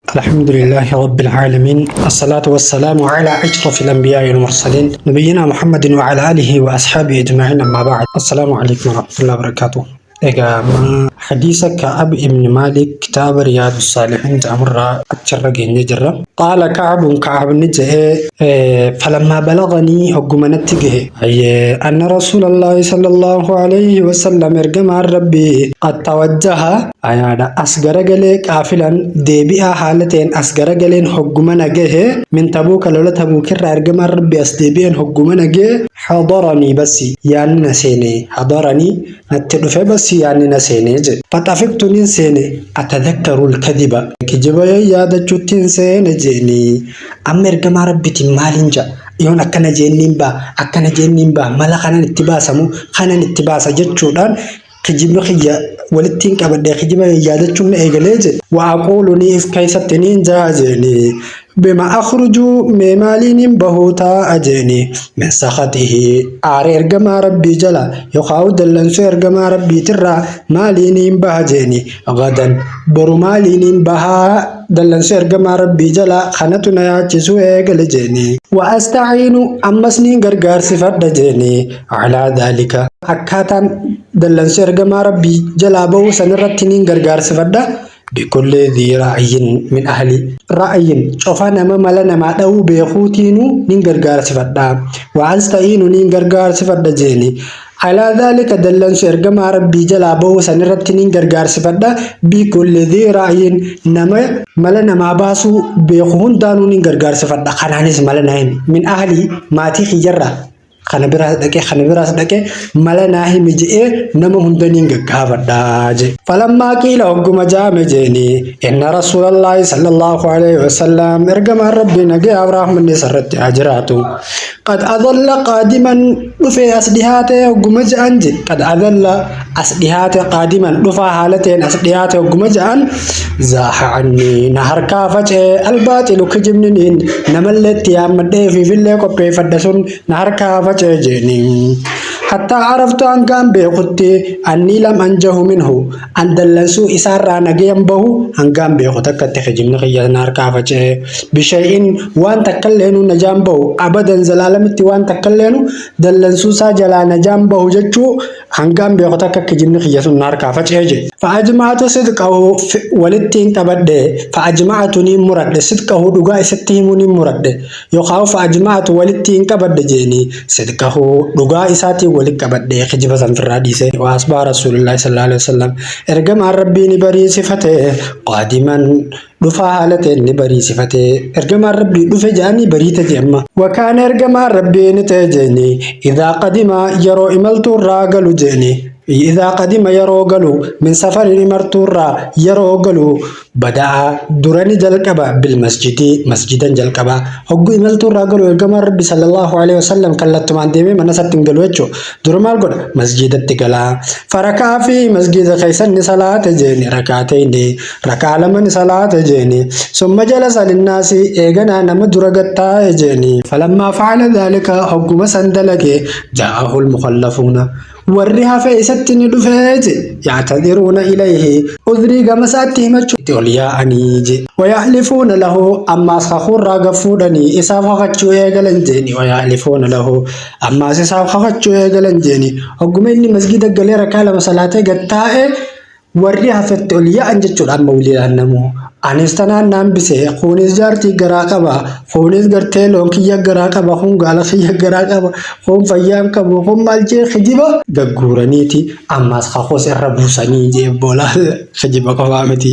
الحمد لله رب العالمين، الصلاة والسلام على أشرف الأنبياء والمرسلين، نبينا محمد وعلى آله وأصحابه أجمعين، أما بعد، السلام عليكم ورحمة الله وبركاته. Egaa hadiisa Ka'ab ibn Maalik kitaaba Riyaadu Saalihiin jedhamurraa achirra geenyee jirra. قال كعب, Ka'ab ni jedhee, فلما بلغني, hogguma natti gahe, أن رسول الله صلى الله عليه وسلم, ergamaan Rabbii, قد توجه, ayaadha, as garagalee, قافلا, deebi'aa haala ta'een as garagaleen hogguma na gahe, من تبوك, lola Tabuukirraa ergamaan Rabbii as deebi'een hogguma na gahe, حضرني, basi yaanni na seene, حضرني, natti dhufe, basi yaanni na seene jedhe. فطفقت, nin seene, أتذكر الكذب, kijiba yaadachuuttiin seene jeeni. Amma ergamaa Rabbiitiin maaliin jedha? Yoon akkana jeenniin ba'a, akkana jeenniin ba'a, mala kanan itti baasamu kanan itti baasa jechuudhaan kijibni kiyya walittiin qabadhee kijiba yaadachuun na eegalee jedhe. وأقول, ni if keessatti niin jaa jeeni. بم أخرج, mee maaliin bahuu taa'a jeeni, من سخطه, aara ergamaa Rabbii jala yookaan dallansuu ergamaa Rabbiitirraa maaliin baha jeeni, غدا, boru maaliin bahaa dallansuu ergamaa Rabbii jala kanatu na yaachisuu eegale jeeni. وأستعين, ammas niin gargaarsifadha jeeni, على ذلك, akkaataan dallansuu ergamaa Rabbii jalaa bahuu sanirratti niin gargaarsifadha. بكل ذي رأي من أهلي, رأي, cufa nama mala namaa dha'uu beekuutiinuu nin gargaarsifadha. وأستعين, nin gargaarsifadha jeeni. على ذلك, dallansu ergamaa Rabbii jalaa bahuu sanirratti nin gargaarsifadha. بكل ذي رأي, nama mala namaa baasuu beeku hundaanuu nin gargaarsifadha. Kanaanis mala naa himi. من أهلي, maatii kiyyarraa kana biraas dhaqee, kana biraas dhaqee, mala naa himi je'ee nama hundaniin gaggaafadhaa je. فلما قيل, hogguma jaame jeeni, إن رسول الله صلى الله عليه وسلم, ergamaan Rabbii nagee Abrahaam isarratti haa jiraatu. قد أظل قادما, dhufee as dhihaate hogguma je'an je. قد أظل, as dhihaate, قادما, dhufaa haala ta'een as dhihaate hogguma je'an, زاح عني, na harkaa faca'e, الباطل, kijibniniin namallee itti yaammadhee fiifillee qopheeffadhe sun na harkaa faca'e jeeni. حتى عرفت, hangaan beekutti, أني لم أنجه منه, an dallansuu isaarraa nagayan bahu hangaan beeku takkatti kijibni kiyya na harkaa faca'e. بشيء, waan takkalleenu najaan bahu, أبدا, zalaalamitti waan takkalleenu dallansuu isaa jalaa najaan bahu jechuu hangaan beeku takka kijibni kiyya sun na harkaa faca'e je. فأجمعت صدقه, walittiin qabadhe, فأجمعت, niin muradhe, صدقه, dhugaa isatti himuu niin muradhe, yookaan فأجمعت, walittiin qabadhe jeeni, صدقه, dhugaa isaatiin walitti qabadhe kijiba san firraa dhiise. وأصبح رسول الله صلى الله عليه وسلم, ergamaan Rabbii ni bariisifate, قادما, dhufaa haala ta'een ni bariisifate. Ergamaan Rabbii dhufe jedhanii bariite jeemma. وكان, ergamaan Rabbii ni ta'e jeeni, إذا قدم, yeroo imaltuu irraa galu jeeni. إذا قدم, yeroo galu, من سفر, imaltuurraa yeroo galu, بدأ, durani jalqaba, بالمسجد, masjidan jalqaba. Hogguu imaltuurraa galu ergamaan Rabbi صلى الله عليه وسلم kallattumaan deemee mana isaatti hin galu jechuudha. Dura maal godha? Masjidatti gala. فركع فيه, masjida keessan ni salaate jeeni, ركعتين, rakaa lama ni salaate jeeni. ثم جلس للناس, eeganaa nama dura gattaa'e jeeni. فلما فعل ذلك, hogguma san dalage, جاءه المخلفون, warri hafe isatti ni dhufee je, يعتذرون إليه, udrii gama isaatti himachuu itti ol yaa'anii je. ويحلفون له, ammaas kakuurraa gaffuudhanii isaaf kakachuu eegalan jeeni. ويحلفون له, ammaas isaaf kakachuu eegalan jeeni. Hogguma inni masgida galee rakaa lama salaatee gattaa'e warri hafetti ol yaa'an jechuudha. Amma waliidhaan namuu. Anis tanaan naan bise, kunis jaartii garaa qaba, kunis gartee loon kiyya garaa qaba, kun gaala kiyya garaa qaba, kun fayyaan qabu, kun maal jee kijiba gagguuraniiti ammaas kakoos irra buusanii jee boolaa kijiba qofaa miti.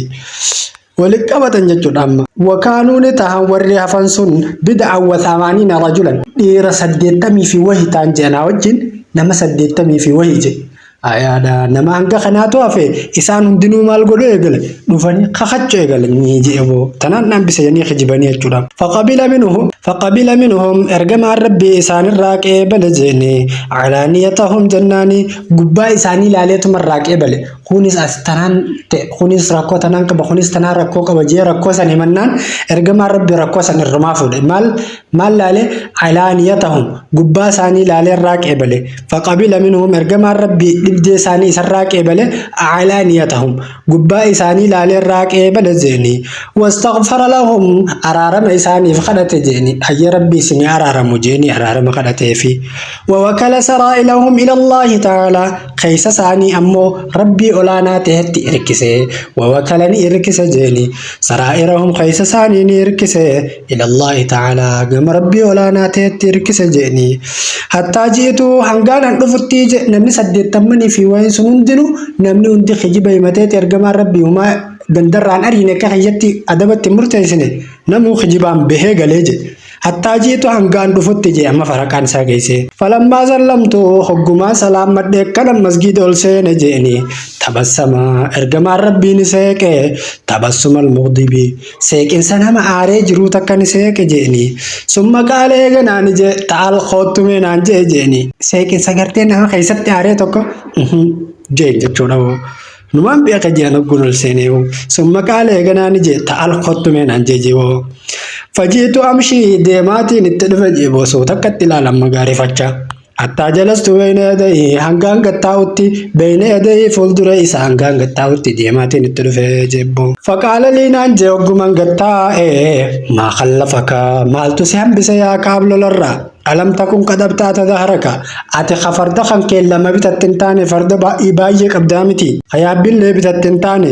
Walitti qabatan jechuudha amma. وكانوا, ni tahan warri hafan sun, بضعا وثمانين رجلا, dhiira 80 fi wahi ta'an jedhanaa wajjin nama 80 fi wahi jedhe. Ayaadha, nama hanga kanaatu hafe. Isaan hundinuu maal godhu eegale? Dhufanii kakachuu eegale ni je'e boo tanaan dhambise jedhanii kijibanii jechuudha. فقبل منه فقبل منهم, ergamaan Rabbii isaanirraa qeebale jeeni, علانيتهم jennaani gubbaa isaanii ilaaleetuma irraa qeebale. Kunis as tanaan kunis rakkoo tanaan qaba, kunis tanaan rakkoo qaba jee rakkoo san himannaan ergamaan Rabbi rakkoo san irrumaa fuudhe. Maal maal laale? Alaaniyatahum, gubbaa isaanii laalee irraa qeebale. Faqabila minhum, ergamaan Rabbi dhibdee isaanii isarraa qeebale. Alaaniyatahum, gubbaa isaanii laalee irraa qeebale jeeni. Wastaghfara lahum, araarama isaaniif kadhate jeeni. Hayyee, Rabbi isinii araaramu jeeni araarama kadhateefi. Wawakala saraa'ilahum ila Allaahi ta'aalaa, keessa isaanii ammoo Rabbii olaanaa ta'etti hirkise. Wawakala, ni hirkise jeeni. Saraa'irahum, keessa isaanii ni hirkise. Ila Allaahi ta'aalaa, gama Rabbii olaanaa ta'etti hirkise jeeni. Hattaa ji'itu, hangaan an dhufutti je namni 80 fi wayin sun hundinuu namni hundi kijiba himateeti ergamaan Rabbii humaa gandarraan ariine, akka kiyyatti adabatti murteessine, namuu kijibaan bahee galee jedhe. Hattaa jiitu, hangaan dhufutti jee amma faraqaan isaa geesse. Falammaa sallamtu, hoggumaa salaammadhee akkana masgiida ol seene jeeni. Tabassama, ergamaan Rabbii ni seeqe. Tabassuma al-mughdibi, seeqinsa nama aaree jiruu takka ni seeqe jeeni. Summa qaala, eeganaa ni jee, ta'al, koottumee naan jee jeeni. Seeqinsa gartee nama keessatti aaree tokko jeen jechuudha. Numaan beeka jeen hogguun ol seenee. Summa qaala, eeganaa ni jee, ta'al, koottumee naan jee jeewoo. Fajiitu amshii, deemaatiin itti dhufe jee, boosoo takkatti ilaalamma gaarifachaa. Hattaa jalastu beeyna yadayhi, hangaan gattaa'utti, beeyna yadayhi, fuuldura isa hangaan gattaa'utti deemaatiin itti dhufe jebbo. Faqaala lii, naan jee hogguman gattaa'e, maa khallafaka, maaltu si hambise yaa Kaab lolarraa? Alam takun qad abtaata dahraka, ati ka farda kan kee lama bitatte hin taane, farda baay'ee qabdaa miti, ka yaabbillee bitatte hin taane?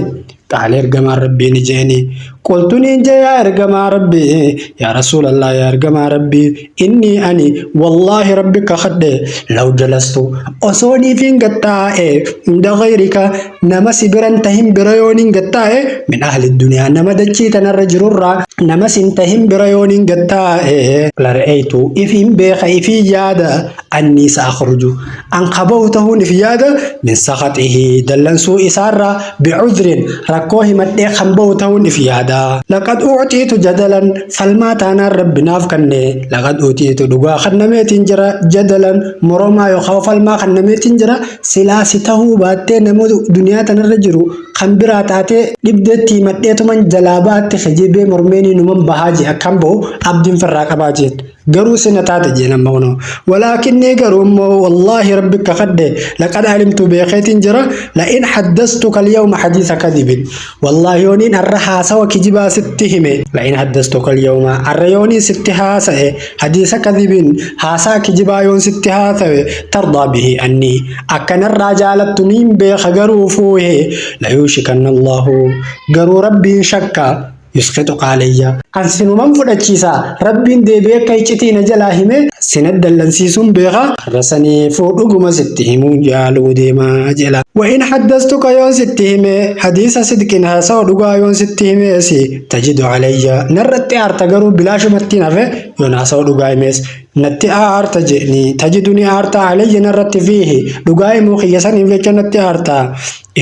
Qaala, ergamaan Rabbii ni jeeni. Qultu, niin jee, yaa ergamaa Rabbii, yaa Rasuulallah, yaa ergamaa Rabbii, inni ani wallaahi Rabbi kakadhe, law jalastu, osoo niifiin gattaa'e, inda ghayrika, nama si biran tahin bira yooniin gattaa'e, min ahli duniyaa, nama dachii tanarra jirurraa nama sin tahin bira yooniin gattaa'e, lara'aytu, ifiin beeka, ifiin yaada, annii sa'akhruju, an kabahu tahuun if yaada, min sakhaxihi, dallansuu isaarraa, bi'udhrin, rakkoo himadhee kan bahu tahuun if yaada. Laqad ucxiitu jadalan, falmaa taanaan Rabbi naaf kanne. Laqad uutiitu, dhugaa kannameetiin jira, jadalan, moromaa yookaan falmaa kannameetiin jira. Silaa si tahuu baattee nama duniyaa tanarra jiru kan biraa taatee dhibdeetti himadheetuman jalaa ba'atti kijibee mormeenii numan bahaa jee, akkan bahu abdiin firraa qabaa jeen. Garuu sina taate jeen amma kunoo. Walaakinnii, garuu immoo, wallaahi Rabbi kakadhe, laqad alimtu, beekeetiin jira, la'in haddastuka al-yawma hadiisa kadhibin, wallaahi yooniin arra haasawa kijibaa sitti hime, la'in haddastuka al-yawma, arra yooniin sitti haasa'e, hadiisa kadhibin, haasaa kijibaa yoon sitti haasawe, tardaa bihi annii, akkanarraa jaalattu niin beeka, garuu fuuhe layuushikanna Allahu, garuu Rabbiin shakka, yusqitu qaalayya, an sinuman fudhachiisa, Rabbiin deebi'ee akka iccitii na jalaa hime sina dallansiisuun beeka, har'a saniifuu dhuguma sitti himuun yaaluu deemaa jedha. Wa in haddastuka, yoon sitti hime, hadiisa sidqin, haasawa dhugaa yoon sitti himeesi, tajidu alayya, narratti aarta, garuu bilaashumattiin hafe, yoon haasawa dhugaa himees natti aarta jedhni. Tajidu, ni aarta, alayya, narratti, fiihi, dhugaa himuu kiyya saniif jecha natti aarta.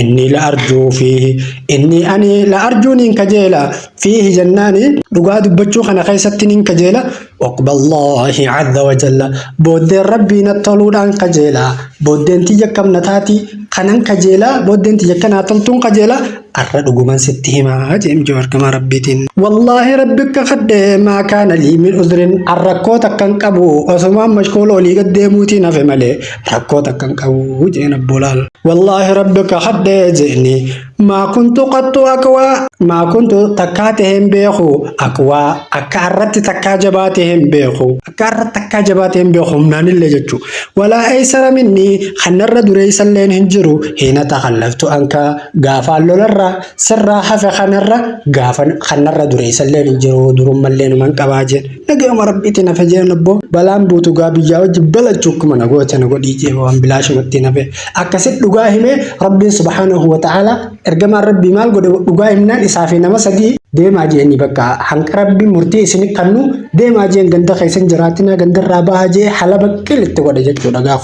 Inni la arjuu fiihi, inni ani la arjuu, niin kajeela, fiihi jennaani, dhugaa dubbachuu kana keessatti niin kajeela, uqballaahi azza wa jalla, booddeen Rabbii na toluudhaan kajeela, booddeen tiyya akkam na taati kanan kajeela, booddeen tiyya akkanaa toltuun kajeela. Arra dhuguman sitti himaa jeem joo ergamaa Rabbiitiin. Wallaahi Rabbi kakadhe, maa kaana lii min udrin, an rakkoo takkan qabu, osumaan mashkuula olii gad deemuutiin hafe malee rakkoo takkan qabu jeen abbolaal. Wallaahi Rabbi kakadhe jeeni, maa kuntu qattu aqwaa, maa kuntu, takkaa ta'e hin beeku, aqwaa, akka arratti takkaa jabaa ta'e hin beeku, akka arratti takkaa jabaa ta'e hin beeku humnaanillee jechuu, walaa eeysara minni, kannarra dureessalleen hin jiru, hiina takallaftu anka, gaafaan lolarra sirraa hafe kanarra gaafa kannarra dureessalleen hin jiru, durummallee numan qabaa jeen, nagayuma Rabbiitiin hafe jeen. Obbo balaan buutu gaa biyyaa wajji balachuu akkuma na goote na godhii jee, waan bilaashumatti hafe. Akkasit dhugaa himee Rabbiin subhaanahu wa ta'ala, ergamaan Rabbii maal godhe? Dhugaa himnaan isaa fi nama sadii deemaa jeeni, bakka hanqa Rabbiin murtii isin kannu deemaa jeen, ganda keessan jiraatinaa, gandarraa bahaa jee, halaba qil itti godhe jechuudha. Gaa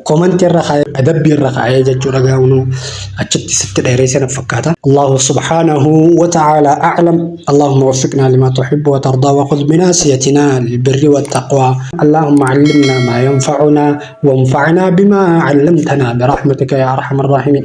komantii irra kaa'ee, adabbii irra kaa'ee jechuudha. Gaa unu achitti sitti dheeree na fakkaata. Allahu subhaanahu wa ta'ala a'lam. Allahumma waffiqna lima tuhibbu wa tardaa wa khudh binasiyatina lilbirri wattaqwa. Allahumma allimna ma yanfa'una wanfa'na bima 'allamtana birahmatika ya arhamar rahimin.